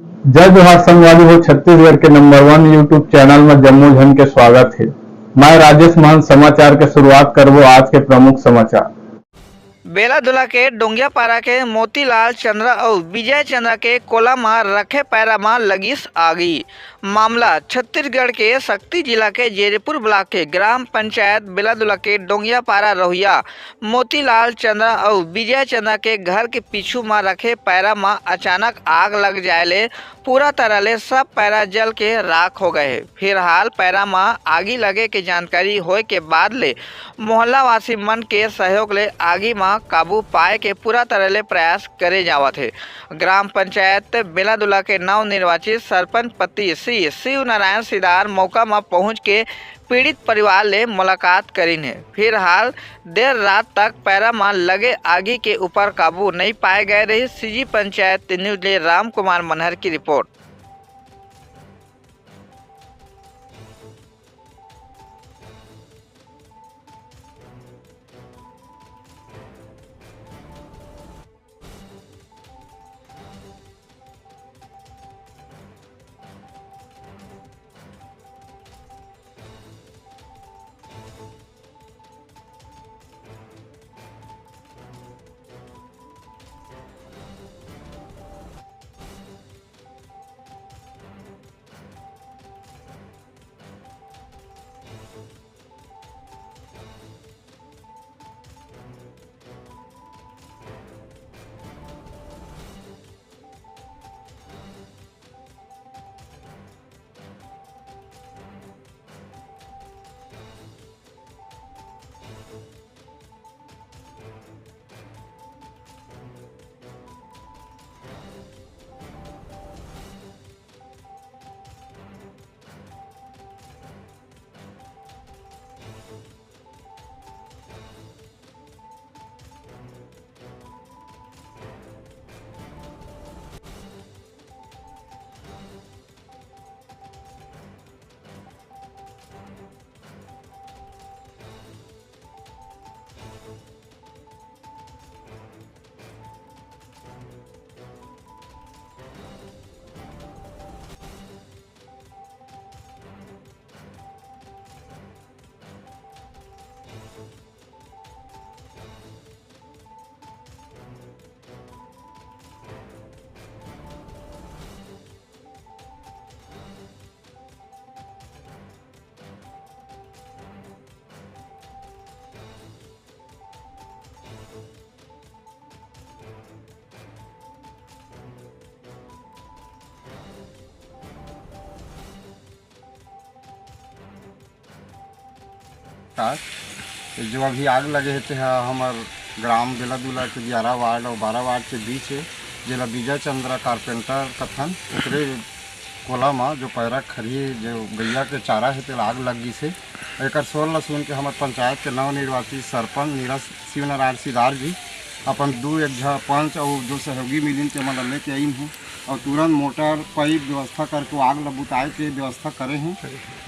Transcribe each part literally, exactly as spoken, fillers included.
जय जोहार संगवारी हो, छत्तीसगढ़ के नंबर वन YouTube चैनल में जम्मो झन के स्वागत हे। मैं राजेश महंत। समाचार के शुरुआत करबो आज के प्रमुख समाचार। बेलादुला के डोंगियापारा के मोतीलाल चंद्रा अउ विजय चंद्रा के कोला म रखे पैरा म लगिस आगी। मामला छत्तीसगढ़ के सक्ती जिला के जेरीपुर ब्लॉक के ग्राम पंचायत बेलादुला के डोंगियापारा रहुइया मोतीलाल चंद्रा अउ विजय चंद्रा के घर के पीछू म रखे पैरा म अचानक आग लग जाय ले पूरा तरह ले सब पैरा जल के राख हो गए हे। फिलहाल पैरा म आगी लगे के जानकारी होय के बाद ले मोहल्ला वासी मन के सहयोग ले आगी म काबू पाए के पूरा तरह ले प्रयास करे जावत हे। ग्राम पंचायत बेलादुला के नवनिर्वाचित सरपंच पति श्री शिव नारायण सिदार मौका म पहुंच के पीड़ित परिवार ले मुलाकात करिन हे। फिलहाल देर रात तक पैरा म लगे आगी के ऊपर काबू नइ पाए गए रही। सीजी पंचायत न्यूज ले राम कुमार मनहर की रिपोर्ट। नमस्कार। ये जो अभी आग लगे हे, ते ह हमर ग्राम बेलादुला के ग्यारह वार्ड अउ बारह वार्ड के बीच हे, जेला विजय चंद्रा कारपेंटर कथन। ओकरे कोला म जो पैरा खरही, जो गैया के चारा हे, तेला आग लग गिस हे। एकर शोर ल सुन के हमर पंचायत के नवनिर्वाचित सरपंच नीरज शिवनारायण सिदार जी अपन दू एक झ पंच अउ जो सहयोगी मिलिन, ते मन ल लेके आइन हे। अउ तुरंत मोटर, पाइप व्यवस्था करके वो आग ल बुताए के व्यवस्था करे हे।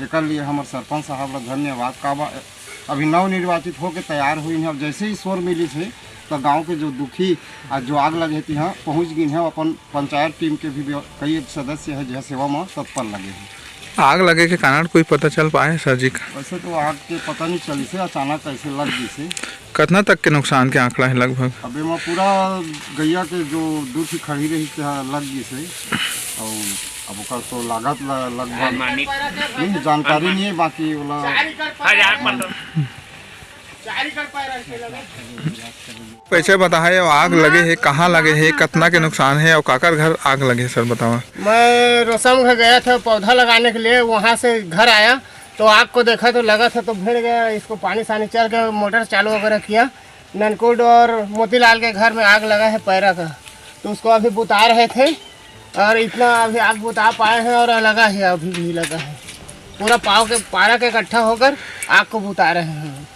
एकर लिए हमर सरपंच साहब ल धन्यवाद। काबर अभी नवनिर्वाचित होके तैयार होइन हे, अब जैसे ही शोर मिलिस हे, त गांव के जो दुखी आ जो आग लगे हे, तिहां पहुंच गिन हे। अपन पंचायत टीम के भी व्य-, कई एक सदस्य हे, जे सेवा म तत्पर लगे हे। आग लगे के कारण कोई पता चल पाए सर जी का? वैसे तो आग के पता नहीं चलिस हे, अचानक ऐसे लग गिस हे। कतना तक के नुकसान के आंकड़ा हे लगभग? अब एमा पूरा गैया के जो दू ठी खड़ी रही, तेहा लग गिस हे। अउ अब ओकर तो लागत ल-, लगभग नहीं, जानकारी नहीं हे, बाकी ओला कैसे बताहा, ये आग लगे हे, कहाँ लगे हे, कतना के नुकसान हे अउ काकर घर आग लगे हे, सर बतावा। मैं रोशम घर गया था पौधा लगाने के लिए, वहाँ से घर आया तो आग को देखा तो लगा था तो भिड़ गया। इसको पानी सानी चल के मोटर चालू वगैरह किया। ननकुड और मोतीलाल के घर में आग लगा है पैरा का, तो उसको अभी बुता रहे थे और इतना अभी आग बुता पाए हैं और लगा है, अभी भी लगा है। पूरा पाव के पारा के इकट्ठा होकर आग को बुता रहे हैं।